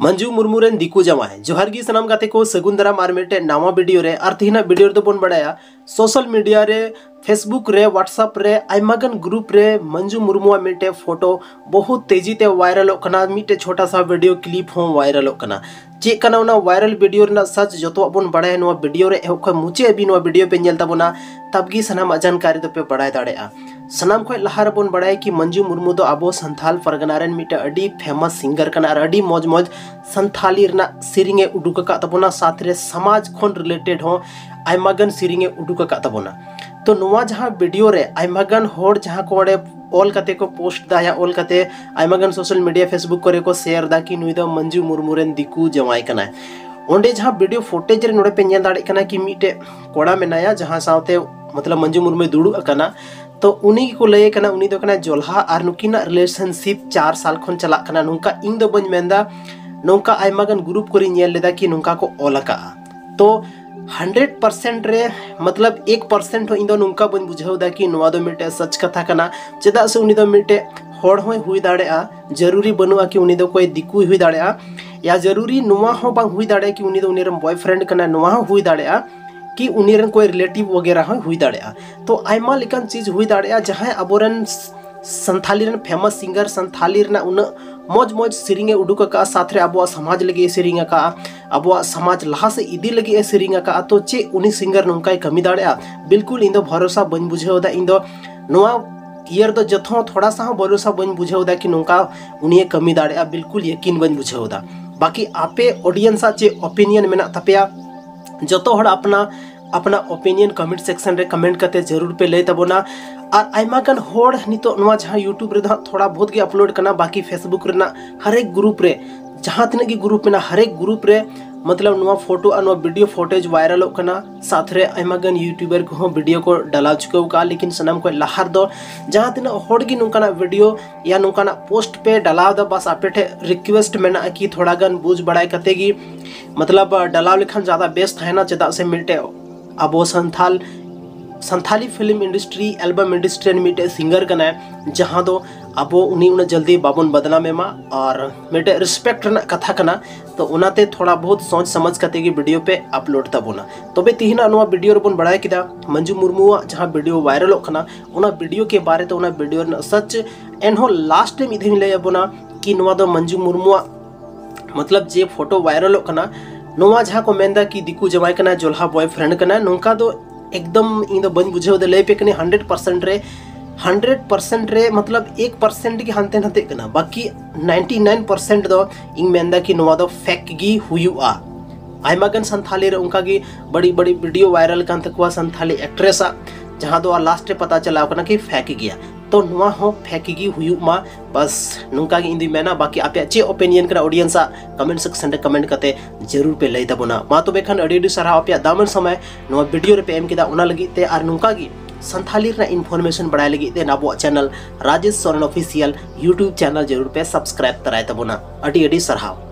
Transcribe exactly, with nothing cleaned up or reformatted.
ᱢᱟᱹᱱᱡᱩ ᱢᱩᱨᱢᱩ ᱨᱮᱱ ᱫᱤᱠᱩ ᱡᱟᱶᱟᱭ᱾ ᱡᱚᱦᱟᱨ ᱜᱮ ᱥᱟᱱᱟᱢ ᱜᱟᱛᱮ ᱠᱚ, ᱥᱟᱹᱜᱩᱱ ᱫᱟᱨᱟᱢ ᱟᱨ ᱢᱤᱫᱴᱮᱡ ᱱᱟᱣᱟ ᱵᱷᱤᱰᱤᱭᱳ ᱨᱮ᱾ ᱟᱨ ᱛᱮᱦᱮᱧᱟᱜ ᱵᱷᱤᱰᱤᱭᱳ ᱨᱮᱫᱚ ᱵᱚᱱ ᱵᱟᱲᱟᱭᱟ, ᱥᱳᱥᱟᱞ ᱢᱤᱰᱤᱭᱟ ᱨᱮ, Facebook ᱨᱮ, WhatsApp ᱨᱮ, ᱟᱭᱢᱟ ᱜᱟᱱ ᱜᱨᱩᱯ ᱨᱮ ᱢᱟᱹᱱᱡᱩ ᱢᱩᱨᱢᱩᱣᱟᱜ ᱢᱤᱫᱴᱮᱡ ᱯᱷᱳᱴᱳ ᱵᱚᱦᱩᱛ ᱛᱮᱡᱤ ᱛᱮ ᱵᱷᱟᱭᱨᱟᱞᱚᱜ ᱠᱟᱱᱟ᱾ ᱢᱤᱫᱴᱮᱡ ᱪᱷᱳᱴᱟ ᱥᱟ ᱵᱷᱤᱰᱤᱭᱳ ᱠᱞᱤᱯ ᱦᱚᱸ ᱵᱷᱟᱭᱨᱟᱞᱚᱜ ᱠᱟᱱᱟ᱾ ᱪᱮᱫ ᱠᱟᱱᱟ ᱚᱱᱟ ᱵᱷᱟᱭᱨᱟᱞ ᱵᱷᱤᱰᱤᱭᱳ ᱨᱮᱱᱟᱜ ᱥᱟᱪ, ᱡᱚᱛᱚᱣᱟᱜ ᱵᱚᱱ ᱵᱟᱲᱟᱭᱟ ᱱᱚᱣᱟ ᱵᱷᱤᱰᱤᱭᱳ ᱨᱮ᱾ ᱮᱦᱚᱵ ᱠᱷᱚᱱ ᱢᱩᱪᱟᱹᱫ ᱦᱟᱹᱵᱤᱡ ᱱᱚᱣᱟ ᱵᱷᱤᱰᱤᱭᱳ ᱯᱮ ᱧᱮᱞ ᱛᱟᱵᱚᱱᱟ, ᱛᱟᱵ ᱜᱮ ᱥᱟᱱᱟᱢᱟᱜ ᱡᱟᱱᱠᱟᱨᱤ ᱫᱚᱯᱮ ᱵᱟᱲᱟᱭ ᱫᱟᱲᱮᱭᱟᱜᱼᱟ᱾ ᱥᱟᱱᱟᱢ ᱠᱷᱚᱱ ᱞᱟᱦᱟ ᱨᱮᱵᱚᱱ ᱵᱟᱲᱟᱭᱟ ᱠᱤ ᱢᱟᱹᱱᱡᱩ ᱢᱩᱨᱢᱩ ᱫᱚ ᱟᱵᱚ ᱥᱟᱱᱛᱷᱟᱞ ᱯᱟᱨᱜᱟᱱᱟ ᱨᱮᱱ ᱢᱤᱫᱴᱮᱱ ᱟᱹᱰᱤ ᱯᱷᱮᱢᱟᱥ ᱥᱤᱝᱜᱟᱨ ᱠᱟᱱᱟ ᱟᱨ ᱟᱹᱰᱤ ᱢᱚᱡᱽ ᱢᱚᱡᱽ ᱥᱟᱱᱛᱷᱟᱞᱤ ᱨᱮᱱᱟᱜ ᱥᱮᱨᱮᱧ ᱮ ᱩᱰᱩᱠ ᱟᱠᱟᱫ ᱛᱟᱵᱚᱱᱟ, ᱥᱟᱛ ᱨᱮ ᱥᱚᱢᱟᱡᱽ ᱠᱷᱚᱱ ᱨᱤᱞᱮᱴᱮᱰ ᱦᱚᱸ ᱟᱭᱢᱟ ᱜᱟᱱ ᱥᱮᱨᱮᱧ ᱮ ᱩᱰᱩᱠ ᱟᱠᱟᱫ ᱛᱟᱵᱚᱱᱟ᱾ ᱛᱚ ᱱᱚᱣᱟ ᱡᱟᱦᱟᱸ ᱵᱷᱤᱰᱤᱭᱳ ᱨᱮ ᱟᱭᱢᱟ ᱜᱟᱱ ᱦᱚᱲ ᱡᱟᱦᱟᱸ ᱠᱚ ᱚᱸᱰᱮ ᱚᱞ ᱠᱟᱛᱮ ᱠᱚ ᱯᱳᱥᱴ ᱫᱟ, ᱭᱟ ᱚᱞ ᱠᱟᱛᱮ ᱟᱭᱢᱟ ᱜᱟᱱ ᱥᱳᱥᱟᱞ ᱢᱤᱰᱤᱭᱟ, Facebook ᱠᱚᱨᱮ ᱠᱚ ᱥᱮᱭᱟᱨ ᱫᱟ ᱠᱤ ᱱᱩᱭ ᱫᱚ ᱢᱟᱹᱱᱡᱩ ᱢᱩᱨᱢᱩ ᱨᱮᱱ ᱫᱤᱠᱩ ᱡᱟᱶᱟᱭ ᱠᱟᱱᱟᱭ᱾ ᱚᱸᱰᱮ ᱡᱟᱦᱟᱸ ᱵᱷᱤᱰᱤᱭᱳ ᱯᱷᱩᱴᱮᱡᱽ ᱨᱮ ᱱᱚᱰᱮ ᱯᱮ ᱧᱮᱞ ᱫᱟᱲᱮᱭᱟᱜ ᱠᱟᱱᱟ ᱠᱤ ᱢᱤᱫᱴᱮᱡ ᱠᱚᱲᱟ ᱢᱮᱱᱟᱭᱟ, ᱡᱟᱦᱟᱸ ᱥᱟᱶᱛᱮ ᱢᱚᱛᱞᱚᱵ ᱢᱟᱹᱱᱡᱩ ᱢᱩᱨᱢᱩᱭ ᱫᱩᱲᱩᱵ ᱟᱠᱟᱱᱟ᱾ ᱛᱚ ᱩᱱᱤ ᱜᱮᱠᱚ ᱞᱟᱹᱭ ᱠᱟᱱᱟ, ᱩᱱᱤ ᱫᱚ ᱠᱟᱱᱟᱭ ᱡᱚᱞᱦᱟ ᱟᱨ ᱱᱩᱠᱤᱱᱟᱜ ᱨᱤᱞᱮᱥᱚᱱᱥᱤᱯ ᱪᱟᱨ ᱥᱟᱞ ᱠᱷᱚᱱ ᱪᱟᱞᱟᱜ ᱠᱟᱱᱟ᱾ ᱱᱚᱝᱠᱟ ᱤᱧ ᱫᱚ ᱵᱟᱹᱧ ᱢᱮᱱᱫᱟ, ᱱᱚᱝᱠᱟ ᱟᱭᱢᱟ ᱜᱟᱱ ᱜᱨᱩᱯ ᱠᱚᱨᱮᱧ ᱧᱮᱞ ᱞᱮᱫᱟ ᱠᱤ ᱱᱚᱝᱠᱟ ᱠᱚ ᱚᱞ ᱟᱠᱟᱜᱼᱟ᱾ ᱛᱚ ᱦᱟᱱᱰᱨᱮᱰ ᱯᱟᱨᱥᱮᱱᱴ ᱨᱮ ᱢᱚᱛᱞᱚᱵ ᱮᱠ ᱯᱟᱨᱥᱮᱱᱴ ᱦᱚᱸ ᱤᱧ ᱫᱚ ᱱᱚᱝᱠᱟ ᱵᱟᱹᱧ ᱵᱩᱡᱷᱟᱹᱣ ᱮᱫᱟ ᱠᱤ ᱱᱚᱣᱟ ᱫᱚ ᱢᱤᱫᱴᱮᱡ ᱥᱟᱪ ᱠᱟᱛᱷᱟ ᱠᱟᱱᱟ᱾ ᱪᱮᱫᱟᱜ ᱥᱮ ᱩᱱᱤ ᱫᱚ ᱢᱤᱫᱴᱮᱡ ᱦᱚᱲ ᱦᱚᱸᱭ ᱦᱩᱭ ᱫᱟᱲᱮᱭᱟᱜᱼᱟ, ᱡᱟᱹᱨᱩᱨᱤ ᱵᱟᱹᱱᱩᱜᱼᱟ ᱠᱤ ᱩᱱᱤ ᱫᱚ ᱚᱠᱚᱭ ᱫᱤᱠᱩᱭ ᱦᱩᱭ ᱫᱟᱲᱮᱭᱟᱜᱼᱟ, ᱭᱟ ᱡᱟᱹᱨᱩᱨᱤ ᱱᱚᱣᱟ ᱦᱚᱸ ᱵᱟᱝ ᱦᱩᱭ ᱫᱟᱲᱮᱭᱟᱜᱼᱟ ᱠᱤ ᱩᱱᱤ ᱫᱚ ᱩᱱᱤ ᱨᱮᱱ ᱵᱚᱭᱯᱷᱨᱮᱱᱰ ᱠᱟᱱᱟᱭ, ᱱᱚᱣᱟ ᱦᱚᱸ ᱦᱩᱭ ᱫᱟᱲᱮᱭᱟᱜᱼᱟ ᱠᱤ ᱩᱱᱤ ᱨᱮᱱ ᱠᱚᱭ ᱨᱤᱞᱮᱴᱤᱵᱷ ᱣᱟᱜᱮᱨᱟ ᱦᱚᱸᱭ ᱦᱩᱭ ᱫᱟᱲᱮᱭᱟᱜᱼᱟ᱾ ᱛᱚ ᱟᱭᱢᱟ ᱞᱮᱠᱟᱱ ᱪᱤᱡᱽ ᱦᱩᱭ ᱫᱟᱲᱮᱭᱟᱜᱼᱟ᱾ ᱡᱟᱦᱟᱸᱭ ᱟᱵᱚᱨᱮᱱ ᱥᱟᱱᱛᱷᱟᱞᱤ ᱨᱮᱱ ᱯᱷᱮᱢᱟᱥ ᱥᱤᱝᱜᱟᱨ, ᱥᱟᱱᱛᱷᱟᱞᱤ ᱨᱮᱱᱟᱜ ᱩᱱᱟᱹᱜ ᱢᱚᱡᱽ ᱢᱚᱡᱽ ᱥᱮᱨᱮᱧ ᱮ ᱩᱰᱩᱠ ᱟᱠᱟᱫᱼᱟ, ᱥᱟᱛ ᱨᱮ ᱟᱵᱚᱣᱟᱜ ᱥᱚᱢᱟᱡᱽ ᱞᱟᱹᱜᱤᱫ ᱮ ᱥᱮᱨᱮᱧ ᱟᱠᱟᱫᱼᱟ, ᱟᱵᱚᱣᱟᱜ ᱥᱚᱢᱟᱡᱽ ᱞᱟᱦᱟ ᱥᱮᱫ ᱤᱫᱤ ᱞᱟᱹᱜᱤᱫ ᱮ ᱥᱮᱨᱮᱧ ᱟᱠᱟᱫᱼᱟ, ᱛᱚ ᱪᱮᱫ ᱩᱱᱤ ᱥᱤᱝᱜᱟᱨ ᱱᱚᱝᱠᱟᱭ ᱠᱟᱹᱢᱤ ᱫᱟᱲᱮᱭᱟᱜᱼᱟ? ᱵᱤᱞᱠᱩᱞ ᱤᱧ ᱫᱚ ᱵᱷᱚᱨᱚᱥᱟ ᱵᱟᱹᱧ ᱵᱩᱡᱷᱟᱹᱣ ᱮᱫᱟ᱾ ᱤᱧ ᱫᱚ ᱱᱚᱣᱟ ᱤᱭᱟᱹ ᱨᱮᱫᱚ ᱡᱚᱛᱚ ᱦᱚᱸ ᱛᱷᱚᱲᱟ ᱥᱟ ᱦᱚᱸ ᱵᱷᱚᱨᱚᱥᱟ ᱵᱟᱹᱧ ᱵᱩᱡᱷᱟᱹᱣ ᱮᱫᱟ ᱠᱤ ᱱᱚᱝᱠᱟ ᱩᱱᱤᱭᱮ ᱠᱟᱹᱢᱤ ᱫᱟᱲᱮᱭᱟᱜᱼᱟ, ᱵᱤᱞᱠᱩᱞ ᱭᱟᱹᱠᱤᱱ ᱵᱟᱹᱧ ᱵᱩᱡᱷᱟᱹᱣ ᱮᱫᱟ᱾ ᱵᱟᱠᱤ ᱟᱯᱮ ᱚᱰᱤᱭᱮᱱᱥ ᱟᱜ ᱪᱮᱫ ᱚᱯᱤᱱᱤᱭᱚᱱ ᱢᱮᱱᱟᱜ ᱛᱟᱯᱮᱭᱟ? ᱡᱚᱛᱚ ᱦᱚᱲ ᱟᱯᱱᱟ ᱟᱯᱱᱟ ᱚᱯᱤᱱᱤᱭᱚᱱ ᱠᱚᱢᱮᱱᱴ ᱥᱮᱠᱥᱚᱱ ᱨᱮ ᱠᱚᱢᱮᱱᱴ ᱠᱟᱛᱮ ᱡᱟᱹᱨᱩᱲ ᱯᱮ ᱞᱟᱹᱭ ᱛᱟᱵᱚᱱᱟ᱾ ᱟᱨ ᱟᱭᱢᱟ ᱜᱟᱱ ᱦᱚᱲ ᱱᱤᱛᱚᱜ ᱱᱚᱣᱟ ᱡᱟᱦᱟᱸ YouTube ᱨᱮᱫᱚ ᱦᱟᱸᱜ ᱛᱷᱚᱲᱟ ᱵᱚᱦᱩᱛ ᱜᱮ ᱟᱯᱞᱳᱰ ᱠᱟᱱᱟ, ᱵᱟᱠᱤ Facebook ᱨᱮᱱᱟᱜ ᱦᱟᱨᱮᱠ ᱜᱨᱩᱯ ᱨᱮ, ᱡᱟᱦᱟᱸ ᱛᱤᱱᱟᱹᱜ ᱜᱮ ᱜᱨᱩᱯ ᱢᱮᱱᱟᱜᱼᱟ, ᱦᱟᱨᱮᱠ ᱜᱨᱩᱯ ᱨᱮ ᱢᱚᱛᱞᱚᱵ ᱱᱚᱣᱟ ᱯᱷᱳᱴᱳ ᱟᱨ ᱱᱚᱣᱟ ᱵᱷᱤᱰᱤᱭᱳ ᱯᱷᱩᱴᱮᱡᱽ ᱵᱷᱟᱭᱨᱟᱞᱚᱜ ᱠᱟᱱᱟ᱾ ᱥᱟᱛ ᱨᱮ ᱟᱭᱢᱟ ᱜᱟᱱ ᱭᱩᱴᱩᱵᱟᱨ ᱠᱚᱦᱚᱸ ᱵᱷᱤᱰᱤᱭᱳ ᱠᱚ ᱰᱟᱞᱟᱣ ᱪᱩᱠᱟᱹᱣ ᱠᱟᱜᱼᱟ, ᱞᱮᱠᱤᱱ ᱥᱟᱱᱟᱢ ᱠᱷᱚᱱ ᱞᱟᱦᱟ ᱨᱮᱫᱚ ᱡᱟᱦᱟᱸ ᱛᱤᱱᱟᱹᱜ ᱦᱚᱲ ᱜᱮ ᱱᱚᱝᱠᱟᱱᱟᱜ ᱵᱷᱤᱰᱤᱭᱳ ᱭᱟ ᱱᱚᱝᱠᱟᱱᱟᱜ ᱯᱳᱥᱴ ᱯᱮ ᱰᱟᱞᱟᱣ ᱮᱫᱟ, ᱵᱟᱥ ᱟᱯᱮ ᱴᱷᱮᱱ ᱨᱤᱠᱩᱭᱮᱥᱴ ᱢᱮᱱᱟᱜᱼᱟ ᱠᱤ ᱛᱷᱚᱲᱟ ᱜᱟᱱ ᱵᱩᱡᱽ ᱵᱟᱲᱟᱭ ᱠᱟᱛᱮ ᱜᱮ ᱢᱚᱛᱞᱚᱵ ᱰᱟᱞᱟᱣ ᱞᱮᱠᱷᱟᱱ ᱡᱟᱫᱟ ᱵᱮᱥ ᱛᱟᱦᱮᱱᱟ᱾ ᱪᱮᱫᱟᱜ ᱥᱮ ᱢᱤᱫᱴᱮᱡ ᱟᱵᱚ Santhal Santhali film industry, album industry ᱨᱮᱱ ᱢᱤᱫᱴᱮᱡ ᱥᱤᱝᱜᱟᱨ ᱠᱟᱱᱟᱭ, ᱡᱟᱦᱟᱸ ᱫᱚ ᱟᱵᱚ ᱩᱱᱤ ᱩᱱᱟᱹᱜ ᱡᱚᱞᱫᱤ ᱵᱟᱵᱚᱱ ᱵᱟᱫᱱᱟᱢ ᱮᱢᱟ, ᱟᱨ ᱢᱤᱫᱴᱮᱡ ᱨᱮᱥᱯᱮᱠᱴ ᱨᱮᱱᱟᱜ ᱠᱟᱛᱷᱟ ᱠᱟᱱᱟ᱾ ᱛᱚ ᱚᱱᱟᱛᱮ ᱛᱷᱚᱲᱟ ᱵᱚᱦᱩᱛ ᱥᱚᱪ ᱥᱚᱢᱟᱡᱽ ᱠᱟᱛᱮ ᱜᱮ ᱵᱷᱤᱰᱤᱭᱳ ᱯᱮ ᱟᱯᱞᱳᱰ ᱛᱟᱵᱚᱱᱟ᱾ ᱛᱚᱵᱮ ᱛᱤᱦᱤᱧᱟᱜ ᱱᱚᱣᱟ ᱵᱷᱤᱰᱤᱭᱳ ᱨᱮᱵᱚᱱ ᱵᱟᱲᱟᱭ ᱠᱮᱫᱟ ᱢᱟᱹᱱᱡᱩ ᱢᱩᱨᱢᱩᱣᱟᱜ ᱡᱟᱦᱟᱸ ᱵᱷᱤᱰᱤᱭᱳ ᱵᱷᱟᱭᱨᱟᱞᱚᱜ ᱠᱟᱱᱟ, ᱚᱱᱟ ᱵᱷᱤᱰᱤᱭᱳ ᱠᱮ ᱵᱟᱨᱮ ᱛᱮ, ᱚᱱᱟ ᱵᱷᱤᱰᱤᱭᱳ ᱨᱮᱱᱟᱜ ᱥᱟᱪ᱾ ᱮᱱᱦᱚᱸ ᱞᱟᱥᱴ ᱨᱮ ᱢᱤᱫ ᱫᱷᱟᱣ ᱤᱧ ᱞᱟᱹᱭ ᱟᱵᱚᱱᱟ ᱠᱤ ᱱᱚᱣᱟ ᱫᱚ ᱢᱟᱹᱱᱡᱩ ᱢᱩᱨᱢᱩᱣᱟᱜ, ᱢᱚᱛᱞᱚᱵ, ᱡᱮ ᱯᱷᱳᱴᱳ ᱵᱷᱟᱭᱨᱟᱞᱚᱜ ᱠᱟᱱᱟ, ᱱᱚᱣᱟ ᱡᱟᱦᱟᱸ ᱠᱚ ᱢᱮᱱᱫᱟ ᱠᱤ ᱫᱤᱠᱩ ᱡᱟᱶᱟᱭ ᱠᱟᱱᱟ, ᱡᱚᱞᱦᱟ ᱵᱚᱭᱯᱷᱨᱮᱱᱰ ᱠᱟᱱᱟ, ᱱᱚᱝᱠᱟ ᱫᱚ ᱮᱠᱫᱚᱢ ᱤᱧ ᱫᱚ ᱵᱟᱹᱧ ᱵᱩᱡᱷᱟᱹᱣ ᱫᱟ᱾ ᱞᱟᱹᱭ ᱯᱮ ᱠᱟᱹᱱᱟᱹᱧ, ᱦᱟᱱᱰᱨᱮᱰ ᱯᱟᱨᱥᱮᱱᱴ ᱨᱮ, ᱦᱟᱱᱰᱨᱮᱰ ᱯᱟᱨᱥᱮᱱᱴ ᱨᱮ, ᱢᱚᱛᱞᱚᱵ, ᱮᱠ ᱯᱟᱨᱥᱮᱱᱴ ᱜᱮ ᱦᱟᱱᱛᱮ ᱱᱟᱛᱮᱜ ᱠᱟᱱᱟ, ᱵᱟᱹᱠᱤ ᱱᱟᱭᱤᱱᱴᱤ ᱱᱟᱭᱤᱱ ᱯᱟᱨᱥᱮᱱᱴ ᱫᱚ ᱤᱧ ᱢᱮᱱᱫᱟ ᱠᱤ ᱱᱚᱣᱟ ᱫᱚ ᱯᱷᱮᱠ ᱜᱮ ᱦᱩᱭᱩᱜᱼᱟ᱾ ᱟᱭᱢᱟ ᱜᱟᱱ ᱥᱟᱱᱛᱷᱟᱞᱤ ᱨᱮ ᱚᱱᱠᱟ ᱜᱮ ᱵᱟᱹᱲᱤᱡ ᱵᱟᱹᱲᱤᱡ ᱵᱷᱤᱰᱤᱭᱳ ᱵᱷᱟᱭᱨᱟᱞ ᱠᱟᱱ ᱛᱟᱠᱚᱣᱟ ᱥᱟᱱᱛᱷᱟᱞᱤ ᱮᱠᱴᱨᱮᱥ ᱟᱜ, ᱡᱟᱦᱟᱸ ᱫᱚ ᱟᱨ ᱞᱟᱥᱴ ᱨᱮ ᱯᱟᱛᱟ ᱪᱟᱞᱟᱣ ᱠᱟᱱᱟ ᱠᱤ ᱯᱷᱮᱠ ᱜᱮᱭᱟ᱾ ᱛᱚ ᱱᱚᱣᱟ ᱦᱚᱸ ᱯᱷᱮᱠ ᱜᱮ ᱦᱩᱭᱩᱜ ᱢᱟ, ᱵᱟᱥ ᱱᱚᱝᱠᱟ ᱜᱮ ᱤᱧ ᱫᱩᱧ ᱢᱮᱱᱟ᱾ ᱵᱟᱹᱠᱤ ᱟᱯᱮᱭᱟᱜ ᱪᱮᱫ ᱳᱯᱤᱱᱤᱭᱚᱱ ᱠᱟᱱᱟ ᱚᱰᱤᱭᱮᱱᱥ ᱟᱜ, ᱠᱚᱢᱮᱱᱴ ᱥᱮᱠᱥᱚᱱ ᱨᱮ ᱠᱚᱢᱮᱱᱴ ᱠᱟᱛᱮ ᱡᱟᱹᱨᱩᱲ ᱯᱮ ᱞᱟᱹᱭ ᱛᱟᱵᱚᱱᱟ᱾ ᱢᱟ ᱛᱚᱵᱮ ᱠᱷᱟᱱ, ᱟᱹᱰᱤ ᱟᱹᱰᱤ ᱥᱟᱨᱦᱟᱣ ᱟᱯᱮᱭᱟᱜ ᱫᱟᱢᱟᱱ ᱥᱚᱢᱚᱭ ᱱᱚᱣᱟ ᱵᱷᱤᱰᱤᱭᱳ ᱨᱮᱯᱮ ᱮᱢ ᱠᱮᱫᱟ, ᱚᱱᱟ ᱞᱟᱹᱜᱤᱫ ᱛᱮ᱾ ᱟᱨ ᱱᱚᱝᱠᱟ ᱜᱮ ᱥᱟᱱᱛᱷᱟᱞᱤ ᱨᱮᱱᱟᱜ ᱤᱱᱯᱷᱚᱨᱢᱮᱥᱚᱱ ᱵᱟᱲᱟᱭ ᱞᱟᱹᱜᱤᱫ ᱛᱮ ᱟᱵᱚᱣᱟᱜ channel Rajesh Soren official YouTube channel ᱡᱟᱹᱨᱩᱲ ᱯᱮ ᱥᱟᱵᱥᱠᱨᱟᱭᱤᱵ ᱛᱟᱨᱟᱭ ᱛᱟᱵᱚᱱᱟ᱾ ᱟᱹᱰᱤ ᱟᱹᱰᱤ ᱥᱟᱨᱦᱟᱣ᱾